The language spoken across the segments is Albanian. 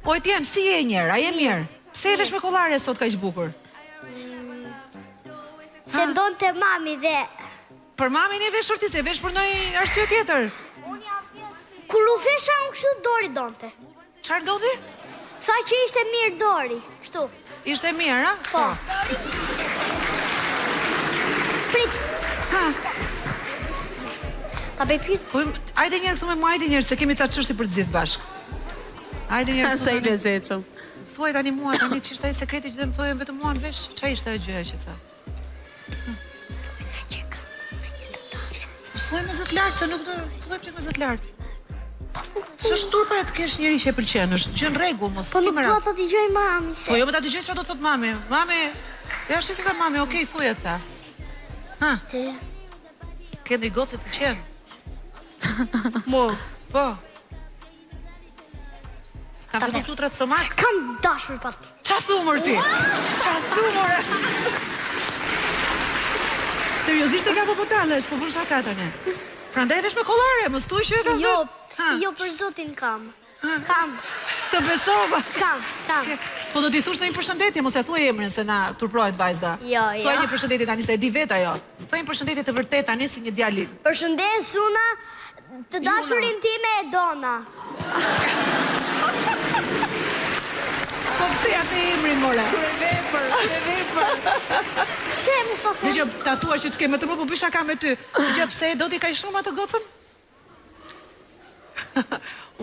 Po Etjen, si je njëherë? A je mirë? Pse e vesh me kollare sot kaq bukur? Se donte mami dhe... Për mamin e veshur ti, s'e vesh për ndonjë arsye tjetër? Kur u vesha unë kështu, Dori donte. Çfarë ndodhi? Tha që ishte mirë Dori, kështu. Ishte mirë, a? Po. Prit. Ha. Ta bëj pyetje. Po, ajde njëherë këtu me mua, ajde njëherë, se kemi ca çështje për të zgjidhur bashkë. Ajde njëherë këtu. Sa i lezetshëm. Thuaj tani mua tani ç'ishte ai sekreti që do më thoje vetëm mua në vesh? Ç'a ishte ajo gjëja që the? Thuaj me zë të lartë se nuk do thuaj me zë të lartë. S'është turp të kesh njeri që e pëlqen, është gjë në rregull, mos Po nuk dua ta dëgjoj mami se. Po jo, më ta dëgjoj çfarë do thotë mami. Mami, ja shi tha mami, okay, thuaj tha. Ha. Ke ndonjë gocë të pëlqen? Mo. Po. Ka fillu flutrat stomak? Kam dashur pat. Ça thu mor ti? Ça thu mor? Seriozisht e ka po po tallesh, po bën shaka tani. Prandaj vesh me kollare, mos thuaj që e kam Jo, jo për zotin kam. Kam. Të besova. Kam, kam. Po do t'i thush ndonjë përshëndetje, mos e thuaj emrin se na turprohet vajza. Jo, jo. Thuaj një përshëndetje tani se e di vetë ajo. Thuaj një përshëndetje të vërtetë tani si një djalë. Përshëndes Una, Të dashurin time Edona. Po pse ia the emrin more? Kryevepër, kryevepër. Pse mos ta them? Dëgjo, ta thua që ç'ke me të më, po bëj shaka me ty. Dëgjo, pse e do ti kaq shumë atë gocën?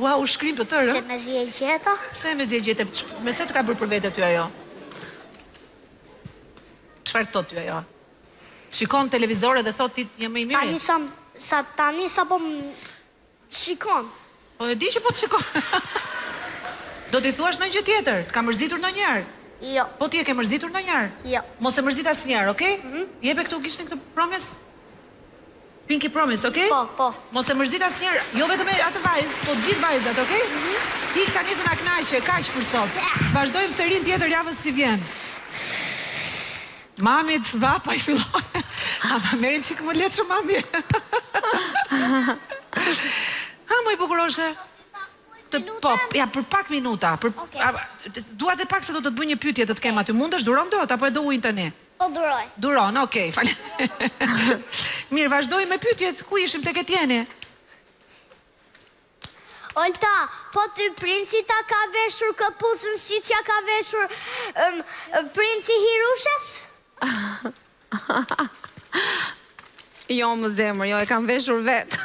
Ua, u shkrim të tërë. Se mezi e gjeta? Pse mezi e gjete? Me se të ka bërë për vete ty ajo? Çfarë të thotë ty ajo? Shikon televizor edhe thotë ti je më i miri. Tani sa sa tani sa po më shikon. Po e di që po të shikon. Do t'i thuash ndonjë gjë tjetër? Të ka mërzitur ndonjëherë? Jo. Po ti e ke mërzitur ndonjëherë? Jo. Mos e mërzit asnjëherë, okay? Mm -hmm. Jepe këtu gishtin këtë promise? Pinky promise, okay? Po, po. Mos e mërzit asnjëherë, jo vetëm atë vajzë, po të gjithë vajzat, okay? Mm -hmm. Ik tani se na kënaqe, kaq për sot. Vazhdojmë serinë tjetër javës që vjen. Mamit vapa i fillon. A ma merrin çik më lehtë shumë mami. Ha moj bukuroshe. Të po, ja për pak minuta, për okay. a, dua edhe pak se do të të bëj një pyetje të të kem aty. Mundesh duron dot apo e do ujin tani? Po duroj. Duron, okay, fal. Mirë, vazhdojmë me pyetjet. Ku ishim tek Etjeni? Olta, po ty princi ta ka veshur këpucën siç ja ka veshur princi Hirushes? Jo më zemër, jo e kam veshur vetë.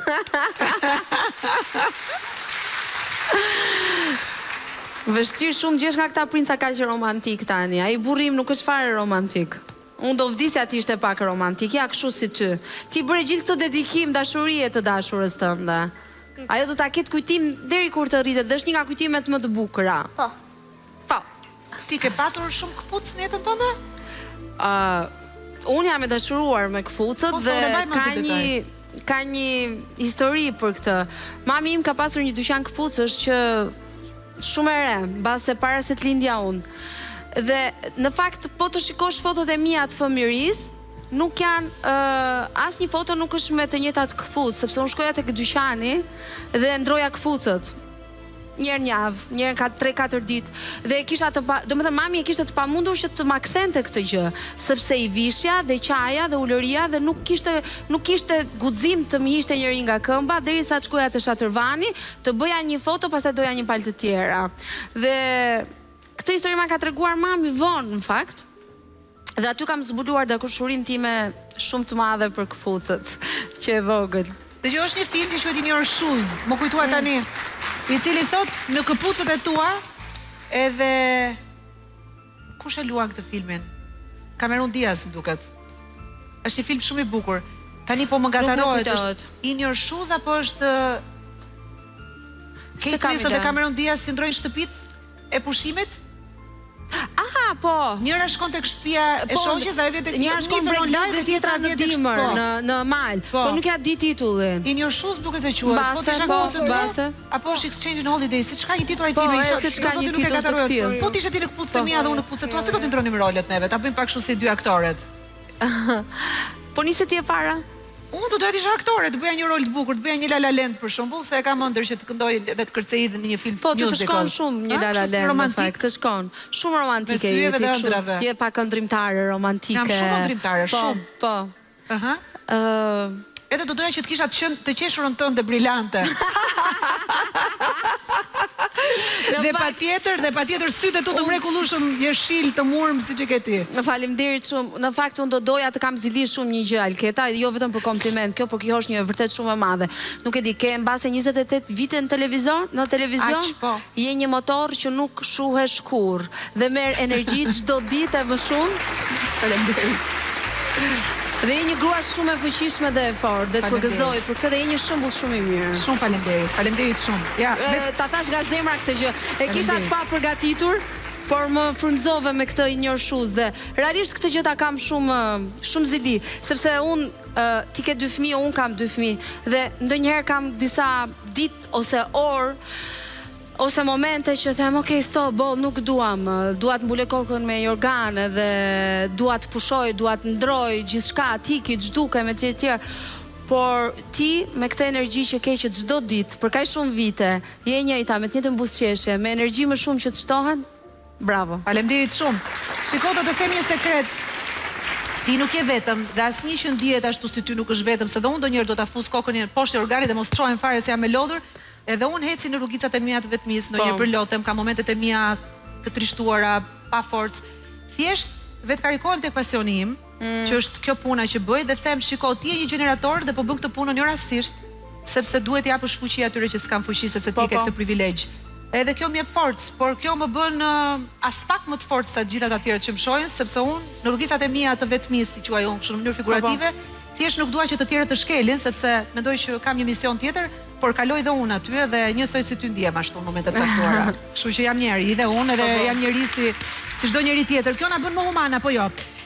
Vështirë shumë gjesh nga këta princa kaq romantik tani. Ai burri im nuk është fare romantik. Unë do vdisja të ishte pak romantik, ja kështu si ty. Ti bëre gjithë këtë dedikim dashurie të dashurës tënde. Ajo do ta ketë kujtim deri kur të rritet dhe është një nga kujtimet më të bukura. Po. Po. Ti ke patur shumë këpucë në jetën tënde? Ë, unë jam e dashuruar me këpucët Po, se dhe unë e mbaj mend ka këtë një detaj. ka një histori për këtë. Mami im ka pasur një dyqan këpucësh që Shumë e re, mbase para se të lindja unë. Dhe në fakt po të shikosh fotot e mia të fëmijërisë, nuk janë ë asnjë foto nuk është me të njëjtat këpucë, sepse unë shkoja tek dyqani dhe ndroja këpucët. Një herë në javë, një herë në 3-4 ditë dhe e kisha të pa, domethënë mami e kishte të pamundur që të ma kthente këtë gjë, sepse i vishja dhe qaja dhe ulërija dhe nuk kishte nuk kishte guxim të m'i hiqte njeri nga këmba derisa të shkoja te shatërvani Të bëja një foto pastaj doja një palë të tjera. Dhe këtë histori ma ka treguar mami vonë në fakt. Dhe aty kam zbuluar dashurinë time shumë të madhe për këpucët që e vogël. Dëgjo është një film që quhet In Your Shoes, m'u kujtua tani, i cili thotë në këpucët e tua edhe Kush e luan këtë filmin? Cameron Diaz më duket. Është një film shumë i bukur. Tani po më ngatërrohet, është In Your Shoes apo është Kate Winslet dhe Cameron Diaz që ndrojnë shtëpitë e pushimit? Aha, po. Njëra shkon tek shtëpia e po, shoqes, ajo vjen tek njëra shkon në bregdet dhe tjetra në dimër, po. në në mal. Po. po nuk ia di titullin. In Your Shoes duket se quhet. Po të po, mbase. Apo është Exchanging Holidays, siç ka një titull ai po, filmi, po, siç ka një titull të këtillë. Po të ishe ti në këpucët e mia dhe unë në këpucët e tua, si do t'i ndronim rolet neve, ta bëjmë pak kështu si dy aktoret. Po nise ti e para? Unë do doja të isha aktore, të bëja një rol të bukur, të bëja një La La Land për shembull, se e kam ëndërr që të këndoj dhe të kërcej edhe në një film Po, ty të musical. shkon shumë një Ë, La La kështu Land në romantik. fakt, të shkon. Shumë Me romantike je syeve ti dhe kështu, ëndrrave. je pak ëndrrimtare, romantike. Jam shumë ëndrrimtare, Po, shumë. po. Aha. Ë, Edhe do doja që të kisha të qen, të qeshurën tënde brilante. Në Dhe fakt, patjetër, dhe patjetër sytë e tu të mrekullueshëm jeshil të murmë siç e ke ti. Faleminderit shumë. Në fakt unë do doja të kam zili shumë një gjë Alketa, jo vetëm për kompliment kjo, por kjo është një e vërtetë shumë e madhe. Nuk e di, ke mbase 28 vite në televizor, në televizion? Aq, po. Je një motor që nuk shuhesh kurrë dhe merr energji çdo ditë e më shumë. Faleminderit. Dhe je një grua shumë e fuqishme dhe e fortë dhe të përgëzoj për këtë dhe je një shembull shumë i mirë. Shumë faleminderit. Faleminderit shumë. Ja, vet... Ta thashë nga zemra këtë gjë. E kisha të papërgatitur, por më frymëzove me këtë in your shoes dhe realisht këtë gjë ta kam shumë shumë zili, sepse unë ti ke dy fëmijë, unë kam dy fëmijë dhe ndonjëherë kam disa ditë ose orë Ose momente që them ok stop boll nuk dua më, dua të mbuloj kokën me jorgan edhe dua të pushoj, dua të ndroj gjithçka, të iki, të zhdukem etj etj. Por ti me këtë energji që ke që çdo ditë për kaq shumë vite je e njëjta me të njëjtën buzëqeshje, me energji më shumë që të shtohen, bravo. Faleminderit shumë. Shiko do të them një sekret. Ti nuk je vetëm dhe asnjë që ndihet ashtu si ty nuk është vetëm, se dhe unë ndonjëherë do ta fus kokën poshtë jorganit dhe mos çohem fare se jam e lodhur, Edhe unë eci në rrugicat e mia të vetmisë, ndonjëherë Po. përlotem, kam momentet e mia të trishtuara, pa forcë. Thjesht vetëkarikohem tek pasioni im, mm. që është kjo puna që bëj dhe them, shiko, ti je një gjenerator dhe po bën këtë punën jo rastësisht, sepse duhet t'i japësh fuqi atyre që s'kan fuqi, sepse ti po, ke po. këtë privilegj. Edhe kjo më jep forcë, por kjo më bën uh, aspak më të fortë sa të gjithë ata tjerët që më shohin, sepse unë në rrugicat e mia të vetmisë, i quaj unë kështu në mënyrë po, po. figurative, thjesht nuk dua që të tjerët të shkelin, sepse mendoj që kam një mision tjetër, Por kaloj dhe unë aty edhe njësoj si ty ndihem ashtu në momente të caktuara. Kështu që jam njeri dhe unë edhe po, po. jam njeri si si çdo njeri tjetër. Kjo na bën më human apo jo?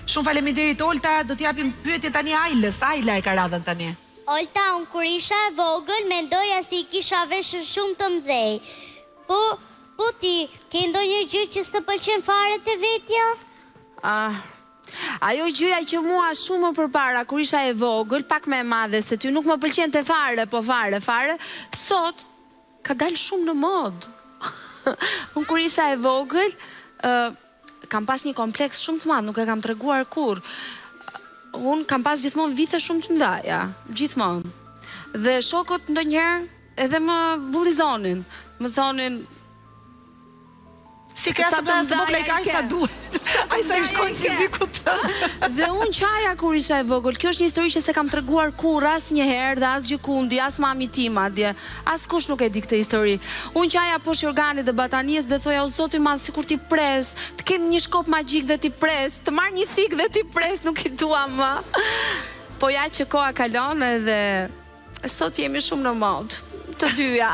Shumë faleminderit Olta, do t'i japim pyetjen tani Ajlës. Ajla e ka radhën tani. Olta, unë kur isha e vogël mendoja se i kisha veshët shumë të mëdhej. Po, po ti, ke ndonjë gjë që s'të pëlqen fare te vetja? Ah, Ajo gjëja që mua shumë më përpara kur isha e vogël, pak më e madhe se ty, nuk më pëlqente fare, po fare, fare, sot ka dalë shumë në modë. Unë kur isha e vogël, ë kam pas një kompleks shumë të madh, nuk e kam treguar kurrë. Unë kam pas gjithmonë vithe shumë të mëdha, gjithmonë. Dhe shokët ndonjëherë edhe më bullizonin, më thonin Si ke as të të vogla i ka sa duhet. Ai sa i shkon fizikut tënd. Dhe unë qaja kur isha e vogël. Kjo është një histori që s'e kam treguar kurrë asnjëherë dhe asgjëkundi, as mamit tim madje. Askush nuk e di këtë histori. Unë qaja poshtë jorganit dhe batanijes dhe thoja o Zot i madh, sikur t'i pres, të kem një shkop magjik dhe t'i pres, të marr një thikë dhe t'i pres, nuk i dua më. Po ja që koha kalon edhe Sot jemi shumë në modë, të dyja.